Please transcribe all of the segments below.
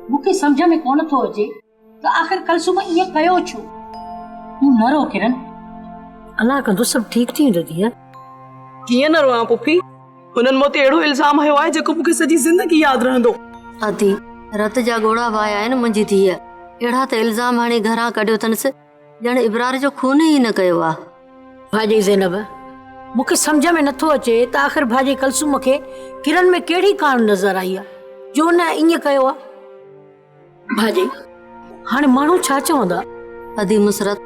مون کي سمجهه ۾ ڪونه ٿو اچي ته آخر ڪلثوم ائين ڪيو ڇو؟ تون نه رو ڪرن. الله ڪندو سڀ ٺيڪ ٿي ويندو ڌيء. ڪيئن نه روئان پڦي، هنن مون تي اهڙو الزام هنيو آهي جيڪو مون کي سڄي زندگي ياد رهندو. ادي، رت جا ڳوڙها وهايا آهن منهنجي ڌيء. اهڙا ته الزام هڻي گهران ڪڍيو اٿنس ڄڻ ابرار جو خون ئي نه ڪيو آ. ڀاڄائي زينب، مون کي سمجهه ۾ نٿو اچي ته آخر ڀاڄائي ڪلثوم کي ڪرن ۾ ڪهڙي ڪاڻ نظر آئي آ جو هن ائين ڪيو آ. ڀاڄائي، هاڻي ماڻهو ڇا چوندا؟ ادي مسرت،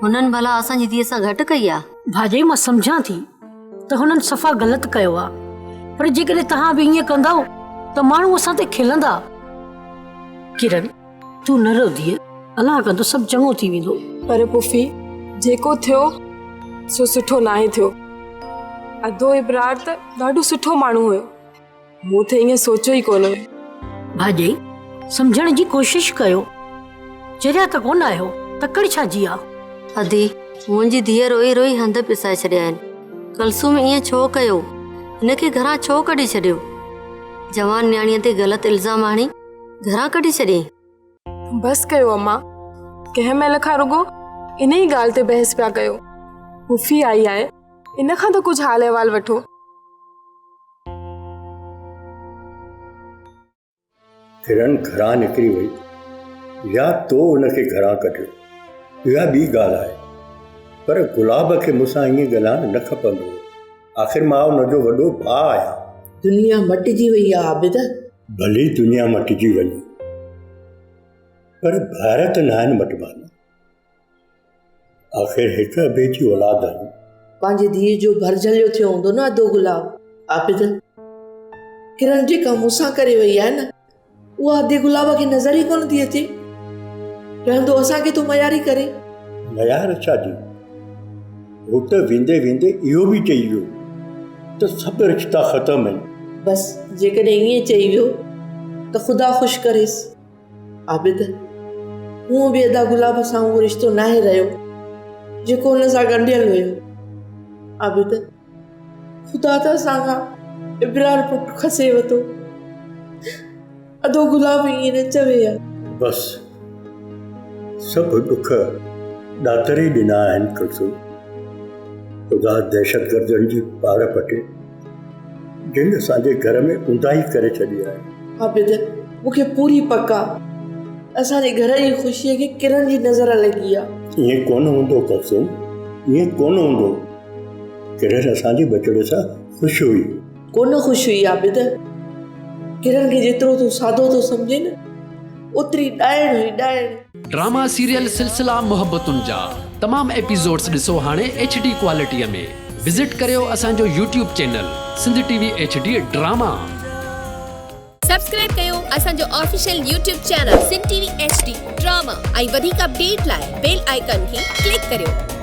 هنن ڀلا اسان جي ڌيء سان گهٽ ڪئي آ؟ ڀاڄائي مان سمجهان ٿي ته هنن صفا غلط ڪيو آ پر جيڪڏهن توهان به ائين ڪندؤ ته ماڻهو اسان تي کلندا. ڪرن، تون نه رو ڌيء، الله ڪندو سڀ چڱو ٿي ويندو. پر پڦي، جيڪو ٿيو سو سٺو ناهي ٿيو. ادو ابرار ته ڏاڍو سٺو ماڻهو هيو. مون ته ائين سوچيو ئي ڪونه هيو. ڀاڄائي، سمجهڻ جي ڪوشش ڪيو. چريا ته ڪونه آهيو، تڪڙ ڇا جي آ؟ ادي، منهنجي ڌيء روئي روئي هنڌ پسائي ڇڏيا آهن. ڪلثوم ائين ڇو ڪيو؟ هن کي گهران ڇو ڪڍي ڇڏيو؟ جوان نياڻيء تي غلط الزام هڻي گهران ڪڍي ڇڏيائين. بس ڪيو اما، ڪنهن مهل کان رڳو انهي ڳالهه تي بحث پيا ڪيو. پڦي آئي آهي، ان کان ته ڪجهه حال احوال وٺو. ڪرن گهران نڪري وئي يا تو ان کي گهران ڪڍيو، اها ٻي ڳالهه آهي. پر گلاب کي مون سان ائين ڳالهائڻ نه کپندو هو. آخر مان ان جو وڏو ڀاء آهيان. دنيا مٽجي وئي آ عابد. ڀلي دنيا مٽجي وڃي پر ڀائر ته ناهن مٽبا نه. آخر هڪ ابي جي اولاد آهيون. پنهنجي ڌيء جو ڀرجهليو ٿيو هوندو نه ادو گلاب. عابد، ڪرن جيڪا مون سان ڪري وئي آهي نه اها ادي گلاب کي نظر ئي ڪونه ٿي اچي. رهندو اسان کي ٿو مياري ڪري. ميار ڇا جي؟ هو ته ويندي ويندي اهو به چئي ويو ته سڀ رشتا ختم آهن. بس جيڪڏهن ائين چئي ويو ته خدا خوش ڪريس. عابد، هونء به ادا گلاب سان اهو رشتو ناهي رهيو جيڪو هن سان ڳنڍيل هيو. عابد، خدا ته اسان کان ابرار پٽ کسي ورتو. ادو گلاب ائين نه چوي ها. بس سڀ ڏک ڏاتر ئي ڏنا آهن ڪلثوم. خدا دهشتگردن جي پاڙ پٽي جن اسان جي گهر ۾ اونداهي ڪري ڇڏي آهي. عابد، مون کي پوري پڪ آ اسان جي گهر جي خوشيء کي ڪرن جي نظر لڳي آ. ائين ڪونه هوندو ڪلثوم، ائين ڪونه هوندو. ڪرن اسان جي ٻچڙي سان خوش هئي. ڪونه خوش هئي عابد. ڪرن کي جيترو تون سادو ٿو سمجهين نه اوتري ڏائڻ هئي ڏائڻ. ڊراما سيريل سلسلا محبتن جا تمام ايپيسوڊس ڏسو هاڻي ايڇ ڊي ڪوالٽي ۾ وزٽ ڪريو اسان جو YouTube channel Sindh T V H D drama. Subscribe ڪيو اسان جو official YouTube channel Sindh T V H D drama ۽ وڌيڪ اپڊيٽ لاء بيل آئيڪان کي ڪلڪ ڪريو.